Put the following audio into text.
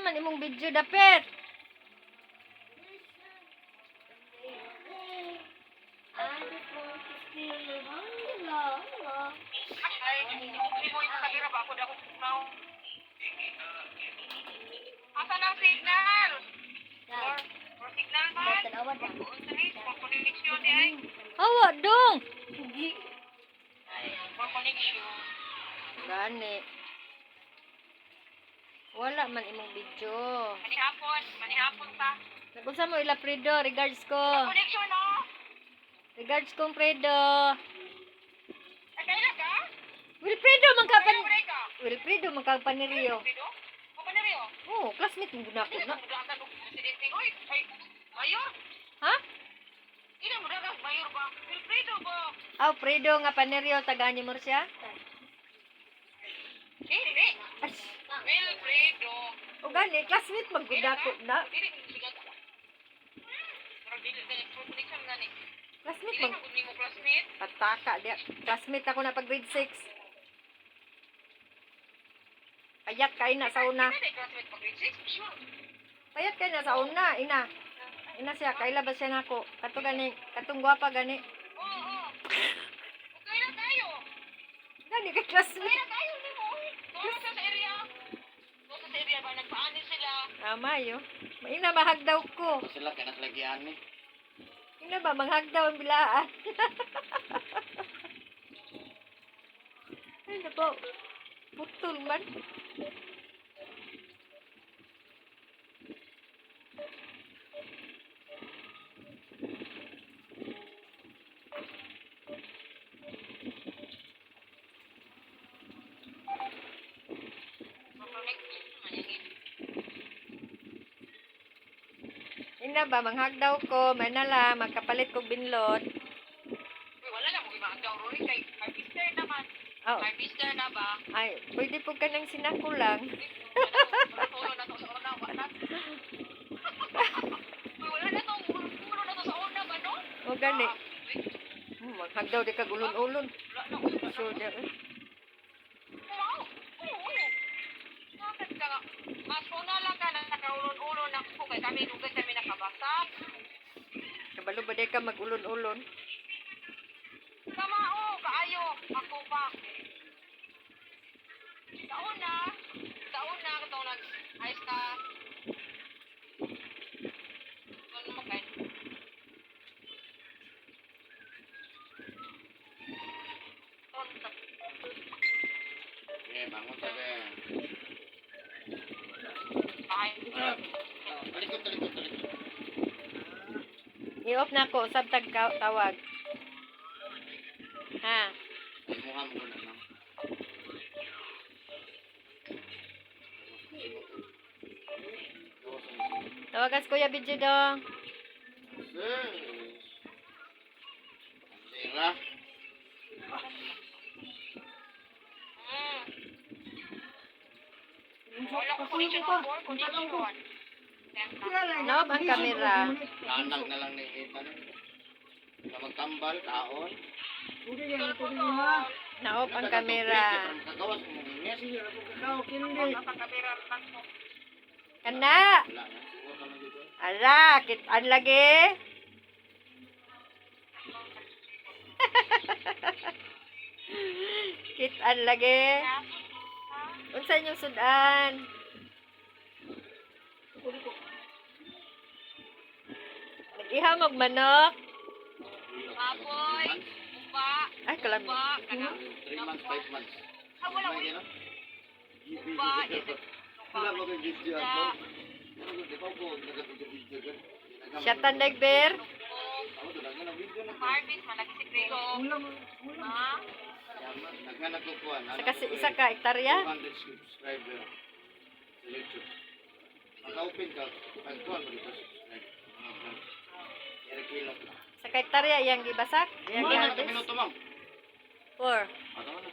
man imong video dapit. I just want to feel la la. Ay, hindi mo yung kamera ba? Ako na ako now. Asa na ang signal? Dad, For signal man? tanawa na. For connection di ay. Hawa dong. For connection. Gani. Wala man imong video. Manihapon, manihapon ta. Nag-unsa mo ila Fredo, regards ko. Connection no? Regards kong Fredo. Ay, kailan ka? Wilfredo man ka pan Kailan ka ka? Wilfredo man ka paniriyo. Wilfredo? O paniriyo? Oh, classmate mo gud Dili na. mo dagan og presidente. Oy, ay, mayor. Ha? Dili mo dagan mayor ba? Wilfredo ba? Aw, Fredo nga paniriyo taga ni Murcia. Dili. As, Wilfredo. o gani classmate man gud ako na. Dili mo sigat. Pero dili dili for connection na ni. Classmate Dili man man gud nimo classmate. pataka di. Classmate ako na pag grade 6. Payat kay na sa una. Dili classmate pag grade 6. Sure. Payat kay na sa una, ina. Ina siya, kaila ba siya nako? Kato gani, katong gwapa gani. Oo, oo. Okay na tayo. Gani kay classmate. Okay na tayo nimo. Oy. Tulo sa area. Tulo sa area ba nagpaani sila. Tama yo. Maina mahagdaw ko. Sila kay naklagian ni. Ina ba manghagdaw ang bilaan. Ay nako. Putol man. Ina ba manghagdaw ko, may nala magkapalit kog binlot. Uy, wala na mo gimagaw Roy kay harvester naman. Oh, Harvester na ba? ay, pwede po ka ng sinakulang. Ulo na to sa una, wala. Uy, wala na to, ulo na to sa una ba no? O gani. Ah, uy, Maghagdaw di kag ulon-ulon. wala na, uy, wala na. Sure di. Eh. Wow! Oo, oo. Bakit ka nga? Mas una lang ka na nakaulon-ulon ako kay kami dugay kami nakabasak. Kabalo ba di ka mag-ulon-ulon? Kamao, kaayo, ako pa. Sa una, katong nag ayos ka. Ano mo kay? Okay, bangon ta be. Ay, Talikod, talikod, talikod. I-off na ako, usab tag tawag. Ha? Ay, muha mo na lang. Tawagan si Kuya Bidyo dong. Sira. Wala ko connection for connection. Na-off ang kamera. Lanag na lang nakikita na. Na magkambal, kaon. Na-off ang kamera. Kagawas mo mong Kamera lang ko. Kana! Wala na. Siguro ka lang dito. Ala, kitaan lagi. Kitaan lagi. Unsa inyong sudan? Nag-ihaw og manok. Baboy, upa, Ay, kalam. upa, kana. 3 months, 5 months. Ah, wala, May uy. gano'n? Upa, Wala ba kay video ato? Di ba ko nag-video gan? Shatan ber. Ako to nagana video na. Harvest man lagi si Prego. Ha? Nagana ko kuan. Sa kasi isa ka hektarya. 200 subscriber sa YouTube. Maka-open ka, pag kuan mo dito subscribe. Eric Hilot. Sa ka hektarya iyang gibasak, iyang Wala na giharvest. minuto, ma'am. 4. Ano na?